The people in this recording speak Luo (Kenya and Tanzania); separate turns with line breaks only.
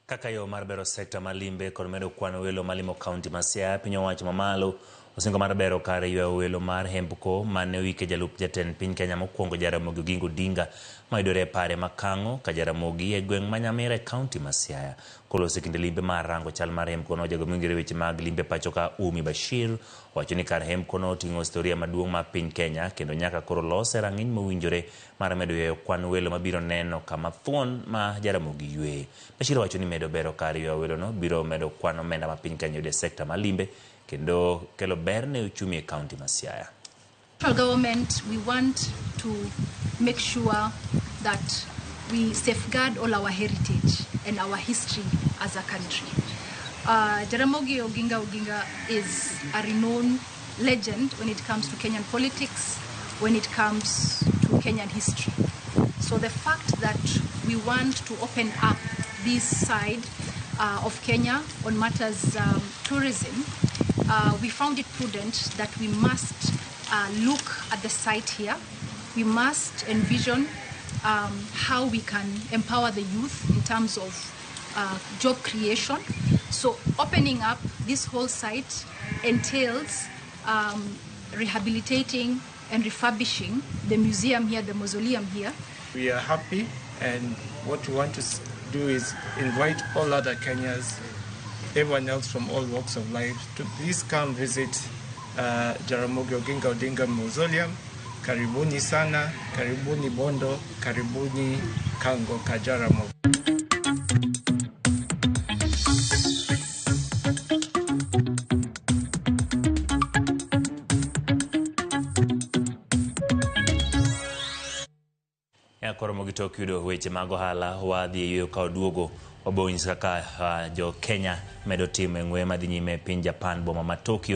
Kaka yo mar bero sekta mar limbe kod medo kwan welo malimo kaunti ma Siaya, piny owacho mamalo osingo mar bero kar ywayo welo mar hembko mane oike jalup jatend piny Kenya mokwongo Jaramogi Oginga Odinga mayudore e pare ma Kang'o, Kajaramogi e gweng' ma Nyamira e kaunti ma Siaya. Koloso e kinde limbe mar rango chal mar hembko no, jago mong'ere weche mag limbe pacho ka Umi Bashir owacho ni kar hembko no oting'o historia maduong' mar piny Kenya kendo nyaka koro lose e rang'iny mowinjore mar medo ywayo kwan welo mabiro neno kama thuon ma Jaramogi yweye. Bashir owacho ni medo bero kar ywayo welono biro medo kwan omenda ma piny Kenya yudo e sekta mar limbe kendo kelo ber ne uchumi e kaunti ma Siaya.
Central government, we want to make sure that we safeguard all our heritage and our history as a country. Jaramogi Oginga Oginga is a renowned legend when it comes to Kenyan politics, when it comes to Kenyan history. So the fact that we want to open up this side of Kenya on matters tourism, we found it prudent that we must look at the site here. We must envision how we can empower the youth in terms of job creation. So opening up this whole site entails rehabilitating and refurbishing the museum here, the mausoleum here.
We are happy, and what we want to do is invite all other Kenyans, everyone else from all walks of life, to please come visit Jaramogi Oginga Odinga Mausoleum. Karibuni sana, karibuni Bondo, karibuni Kango Kajaramogi.
Koro tok yudo weche mag ohala wadhi e yueyo ka oduogo wabiro nyiso kaka jo Kenya medo timo e ng'we madhi nyime e piny Japan boma ma Tokyo.